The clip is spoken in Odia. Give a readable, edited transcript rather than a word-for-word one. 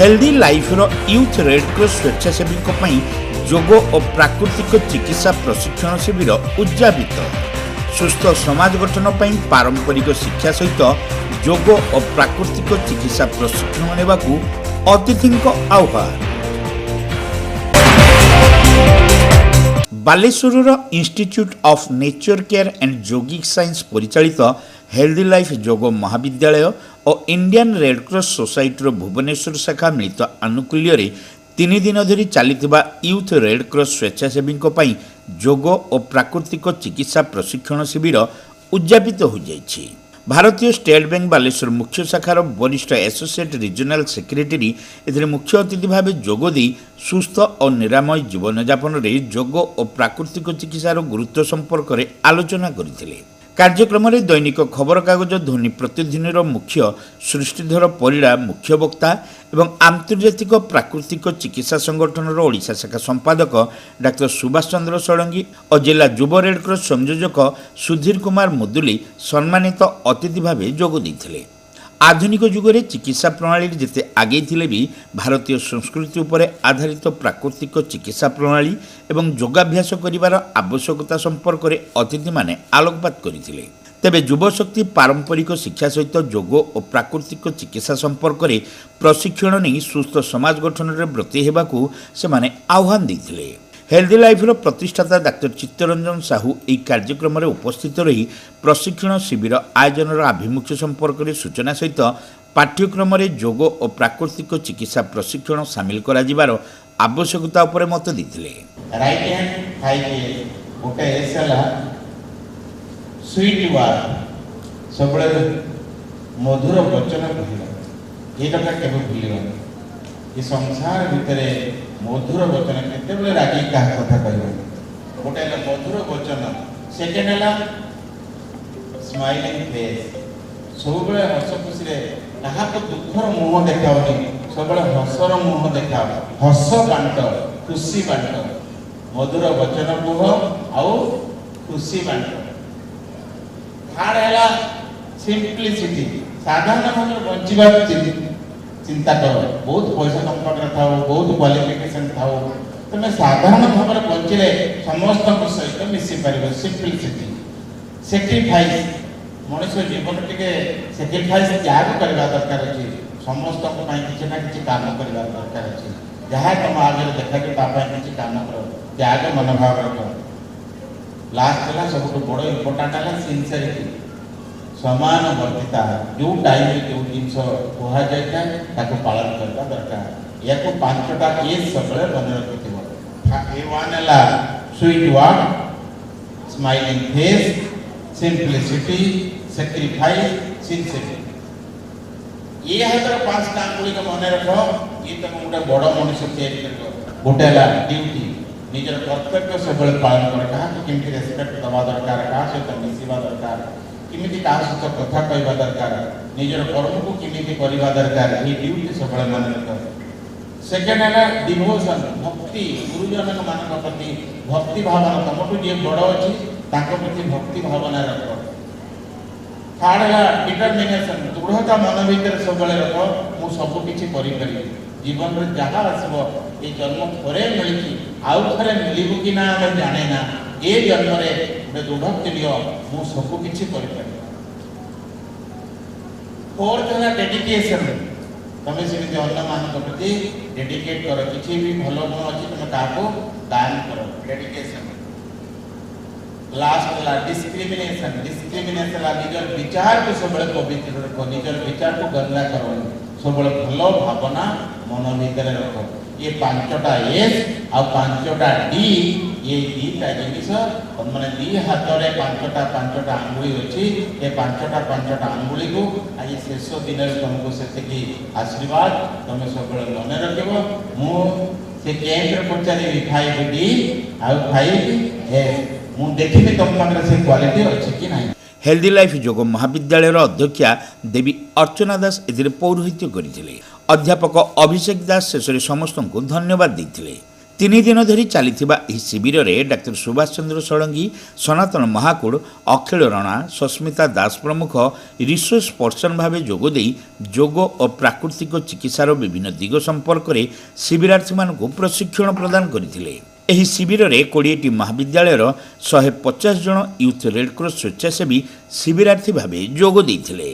ହେଲ୍ଦି ଲାଇଫ୍ର ୟୁଥ୍ ରେଡ୍କ୍ରସ୍ ସ୍ୱେଚ୍ଛାସେବୀଙ୍କ ପାଇଁ ଯୋଗ ଓ ପ୍ରାକୃତିକ ଚିକିତ୍ସା ପ୍ରଶିକ୍ଷଣ ଶିବିର ଉଦଯାପିତ। ସୁସ୍ଥ ସମାଜ ଗଠନ ପାଇଁ ପାରମ୍ପରିକ ଶିକ୍ଷା ସହିତ ଯୋଗ ଓ ପ୍ରାକୃତିକ ଚିକିତ୍ସା ପ୍ରଶିକ୍ଷଣ ନେବାକୁ ଅତିଥିଙ୍କ ଆହ୍ୱାନ। ବାଲେଶ୍ୱରର Institute of Nature Care and Yogic Science ପରିଚାଳିତ ହେଲ୍ଦି ଲାଇଫ୍ ଯୋଗ ମହାବିଦ୍ୟାଳୟ ଓ ଇଣ୍ଡିଆନ୍ ରେଡ୍କ୍ରସ୍ ସୋସାଇଟିର ଭୁବନେଶ୍ୱର ଶାଖା ମିଳିତ ଆନୁକୂଲ୍ୟରେ 3 ଦିନ ଧରି ଚାଲିଥିବା ୟୁଥ୍ ରେଡ୍କ୍ରସ୍ ସ୍ୱେଚ୍ଛାସେବୀଙ୍କ ପାଇଁ ଯୋଗ ଓ ପ୍ରାକୃତିକ ଚିକିତ୍ସା ପ୍ରଶିକ୍ଷଣ ଶିବିର ଉଦଯାପିତ ହୋଇଯାଇଛି। ଭାରତୀୟ ଷ୍ଟେଟ୍ ବ୍ୟାଙ୍କ ବାଲେଶ୍ୱର ମୁଖ୍ୟ ଶାଖାର ବରିଷ୍ଠ ଆସୋସିଏଟ୍ ରିଜନାଲ ସେକ୍ରେଟାରୀ ଏଥିରେ ମୁଖ୍ୟ ଅତିଥି ଭାବେ ଯୋଗ ଦେଇ ସୁସ୍ଥ ଓ ନିରାମୟ ଜୀବନଯାପନରେ ଯୋଗ ଓ ପ୍ରାକୃତିକ ଚିକିତ୍ସାର ଗୁରୁତ୍ୱ ସମ୍ପର୍କରେ ଆଲୋଚନା କରିଥିଲେ। କାର୍ଯ୍ୟକ୍ରମରେ ଦୈନିକ ଖବରକାଗଜ ଧ୍ୱନି ପ୍ରତିଦିନର ମୁଖ୍ୟ ସୃଷ୍ଟିଧର ପରିଡ଼ା ମୁଖ୍ୟ ବକ୍ତା ଏବଂ ଆନ୍ତର୍ଜାତିକ ପ୍ରାକୃତିକ ଚିକିତ୍ସା ସଂଗଠନର ଓଡ଼ିଶା ଶାଖା ସମ୍ପାଦକ ଡାକ୍ତର ସୁଭାଷ ଚନ୍ଦ୍ର ଷଡ଼ଙ୍ଗୀ ଓ ଜିଲ୍ଲା ଯୁବ ରେଡ୍କ୍ରସ୍ ସଂଯୋଜକ ସୁଧୀର କୁମାର ମୁଦୁଲି ସମ୍ମାନିତ ଅତିଥି ଭାବେ ଯୋଗ ଦେଇଥିଲେ। ଆଧୁନିକ ଯୁଗରେ ଚିକିତ୍ସା ପ୍ରଣାଳୀରେ ଯେତେ ଆଗେଇଥିଲେ ବି ଭାରତୀୟ ସଂସ୍କୃତି ଉପରେ ଆଧାରିତ ପ୍ରାକୃତିକ ଚିକିତ୍ସା ପ୍ରଣାଳୀ ଏବଂ ଯୋଗାଭ୍ୟାସ କରିବାର ଆବଶ୍ୟକତା ସମ୍ପର୍କରେ ଅତିଥିମାନେ ଆଲୋକପାତ କରିଥିଲେ। ତେବେ ଯୁବଶକ୍ତି ପାରମ୍ପରିକ ଶିକ୍ଷା ସହିତ ଯୋଗ ଓ ପ୍ରାକୃତିକ ଚିକିତ୍ସା ସମ୍ପର୍କରେ ପ୍ରଶିକ୍ଷଣ ନେଇ ସୁସ୍ଥ ସମାଜ ଗଠନରେ ବ୍ରତୀ ହେବାକୁ ସେମାନେ ଆହ୍ୱାନ ଦେଇଥିଲେ। ହେଲ୍ଦି ଲାଇଫ୍ର ପ୍ରତିଷ୍ଠାତା ଡାକ୍ତର ଚିତ୍ତରଞ୍ଜନ ସାହୁ ଏହି କାର୍ଯ୍ୟକ୍ରମରେ ଉପସ୍ଥିତ ରହି ପ୍ରଶିକ୍ଷଣ ଶିବିର ଆୟୋଜନର ଆଭିମୁଖ୍ୟ ସମ୍ପର୍କରେ ସୂଚନା ସହିତ ପାଠ୍ୟକ୍ରମରେ ଯୋଗ ଓ ପ୍ରାକୃତିକ ଚିକିତ୍ସା ପ୍ରଶିକ୍ଷଣ ସାମିଲ କରାଯିବାର ଆବଶ୍ୟକତା ଉପରେ ମତ ଦେଇଥିଲେ। ରାଇଟ୍ ହ୍ୟାଣ୍ଡ ଫାଇଭ୍ ଏସ୍, ଗୋଟେ ଏସ୍ ହେଲା ସୁଇଟ୍ ୱାର୍ଡ, ସବୁବେଳେ ମଧୁର ବଚନ କହିବା। ଏ କଥା କେବେ ଭୁଲିବନି। ଏ ସଂସାର ଭିତରେ ମଧୁର ବଚନ, କେତେବେଳେ ରାଗି କାହା କଥା କହିବନି। ଗୋଟେ ହେଲା ମଧୁର ବଚନ। ସେକେଣ୍ଡ ହେଲା ସ୍ମାଇଲିଂ ଫେସ୍, ସବୁବେଳେ ହସ ଖୁସିରେ। କାହାକୁ ଦୁଃଖର ମୁହଁ ଦେଖାଅନି, ସବୁବେଳେ ହସର ମୁହଁ ଦେଖାଅ। ହସ ବାଣ୍ଟ, ଖୁସି ବାଣ୍ଟ। ମଧୁର ବଚନ କୁହ ଆଉ ଖୁସି ବାଣ୍ଟ। ଥାର୍ଡ ହେଲା ସିମ୍ପ୍ଲିସିଟି, ସାଧାରଣ ଭାବରେ ବଞ୍ଚିବାକୁ ଚିନ୍ତା କର। ବହୁତ ପଇସା ତମ ପାଖରେ ଥାଉ, ବହୁତ କ୍ୱାଲିଫିକେସନ ଥାଉ, ତୁମେ ସାଧାରଣ ଭାବରେ ବଞ୍ଚିଲେ ସମସ୍ତଙ୍କ ସହିତ ମିଶି ପାରିବ। ସିମ୍ପ୍ଲିସିଟି। ସାକ୍ରିଫାଇସ୍, ମଣିଷ ଜୀବନ ଟିକେ ସାକ୍ରିଫାଇସ୍, ତ୍ୟାଗ କରିବା ଦରକାର ଅଛି। ସମସ୍ତଙ୍କ ପାଇଁ କିଛି ନା କିଛି କାମ କରିବା ଦରକାର ଅଛି। ଯାହା ତମ ଆଗରେ ଦେଖାଯିବ, ତା ପାଇଁ କିଛି କାମ କର, ତ୍ୟାଗ ମନୋଭାବ ରଖ। ଲାଷ୍ଟ ହେଲା, ସବୁଠୁ ବଡ଼ ଇମ୍ପୋର୍ଟାଣ୍ଟ ହେଲା ସିନସିୟରିଟି, ସମାନ ବର୍ତ୍ତିତା। ଯେଉଁ ଟାଇମରେ ଯେଉଁ ଜିନିଷ କୁହାଯାଇଥାଏ, ତାକୁ ପାଳନ କରିବା ଦରକାର। ୟାକୁ ପାଞ୍ଚଟା ଏସ୍ ସବୁବେଳେ ମନେ ରଖିଥିବ। ଏ ୱାନ୍ ହେଲା sweet word, smiling face, simplicity, sacrifice, sincerity. ଏ ହାତର ପାଞ୍ଚଟା ଆଙ୍ଗୁଳିକୁ ମନେ ରଖ, ଇଏ ତମକୁ ଗୋଟେ ବଡ଼ ମଣିଷ ତିଆରି କରିବ। ଗୋଟେ ହେଲା ଡ୍ୟୁଟି, ନିଜର କର୍ତ୍ତବ୍ୟ ସବୁବେଳେ ପାଳନ କର। କାହାକୁ କେମିତି ରେସପେକ୍ଟ ଦେବା ଦରକାର, କାହା ସହିତ ମିଶିବା ଦରକାର, କେମିତି କାହା ସହିତ କଥା କହିବା ଦରକାର, ନିଜର କର୍ମକୁ କେମିତି କରିବା ଦରକାର, ଏଇ ଡ୍ୟୁଟି ସବୁବେଳେ ମନେ ରଖ। ସେକେଣ୍ଡ ହେଲା ଡିଭୋସନ, ଭକ୍ତି। ଗୁରୁଜନଙ୍କ ମାନଙ୍କ ପ୍ରତି ଭକ୍ତି ଭାବନା, ତମଠୁ ଯିଏ ବଡ଼ ଅଛି ତାଙ୍କ ପ୍ରତି ଭକ୍ତି ଭାବନା ରଖ। ଥାର୍ଡ ହେଲା ଡିଟରମିନେସନ, ଦୃଢ଼ତା ମନ ଭିତରେ ସବୁବେଳେ ରଖ, ମୁଁ ସବୁ କିଛି କରିପାରିବି। ଜୀବନରେ ଯାହା ଆସିବ, ଏ ଜନ୍ମ ଥରେ ମିଳିଛି, ଆଉ ଥରେ ମିଳିବ କି ନା ଆମେ ଜାଣେ ନା। ଏ ଜନ୍ମରେ ଗୋଟେ ଦୃଢ଼ୋକ୍ତି ନିଅ, ମୁଁ ସବୁ କିଛି କରିପାରିବି। ଫୋର୍ଥ ହେଲା ଡେଡିକେସନ। ତମେ ସେମିତି ଅନ୍ୟମାନଙ୍କ ପ୍ରତି ଡେଡିକେଟ୍ କର। କିଛି ବି ଭଲ ଗୁଣ ଅଛି, ତମେ କାହାକୁ ଦାନ କର, ଡେଡିକେସନ। ଲାଷ୍ଟ ହେଲା ଡିସ୍କ୍ରିମିନେସନ। ଡିସ୍କ୍ରିମିନେସନ ହେଲା ନିଜର ବିଚାରକୁ ସବୁବେଳେ ପବିତ୍ର ରଖ, ନିଜର ବିଚାରକୁ ଗନ୍ଦା କରନି, ସବୁବେଳେ ଭଲ ଭାବନା ମନ ଭିତରେ ରଖ। ଏ ପାଞ୍ଚଟା ଏସ୍ ଆଉ ପାଞ୍ଚଟା ଡି, ଏ ଦିଟା ଜିନିଷ, ମାନେ ଦି ହାତରେ ପାଞ୍ଚଟା ପାଞ୍ଚଟା ଆଙ୍ଗୁଳି ଅଛି। ଏ ପାଞ୍ଚଟା ପାଞ୍ଚଟା ଆଙ୍ଗୁଳିକୁ ଆଜି ଶେଷ ଦିନରେ ତମକୁ ସେତିକି ଆଶୀର୍ବାଦ, ତମେ ସବୁବେଳେ ମନେ ରଖିବ। ମୁଁ ସେ କ୍ୟାମ୍ପରେ ପଚାରିବି 5D ଆଉ 5S, ମୁଁ ଦେଖିବି ତମ ପାଖରେ ସେ କ୍ୱାଲିଟି ଅଛି କି ନାହିଁ। ହେଲ୍ଦି ଲାଇଫ୍ ଯୋଗ ମହାବିଦ୍ୟାଳୟର ଅଧ୍ୟକ୍ଷା ଦେବୀ ଅର୍ଚ୍ଚନା ଦାସ ଏଥିରେ ପୌରୋହିତ୍ୟ କରିଥିଲେ। ଅଧ୍ୟାପକ ଅଭିଷେକ ଦାସ ଶେଷରେ ସମସ୍ତଙ୍କୁ ଧନ୍ୟବାଦ ଦେଇଥିଲେ। 3 ଦିନ ଧରି ଚାଲିଥିବା ଏହି ଶିବିରରେ ଡାକ୍ତର ସୁଭାଷ ଚନ୍ଦ୍ର ଷଡ଼ଙ୍ଗୀ, ସନାତନ ମହାକୁଡ଼, ଅଖିଳ ରଣା, ସସ୍ମିତା ଦାସ ପ୍ରମୁଖ ରିସୋର୍ସ ପର୍ସନ ଭାବେ ଯୋଗଦେଇ ଯୋଗ ଓ ପ୍ରାକୃତିକ ଚିକିତ୍ସାର ବିଭିନ୍ନ ଦିଗ ସମ୍ପର୍କରେ ଶିବିରାର୍ଥୀମାନଙ୍କୁ ପ୍ରଶିକ୍ଷଣ ପ୍ରଦାନ କରିଥିଲେ। ଏହି ଶିବିରରେ 20ଟି ମହାବିଦ୍ୟାଳୟର 150 ଜଣ ୟୁଥ୍ ରେଡ୍କ୍ରସ୍ ସ୍ୱେଚ୍ଛାସେବୀ ଶିବିରାର୍ଥୀ ଭାବେ ଯୋଗ ଦେଇଥିଲେ।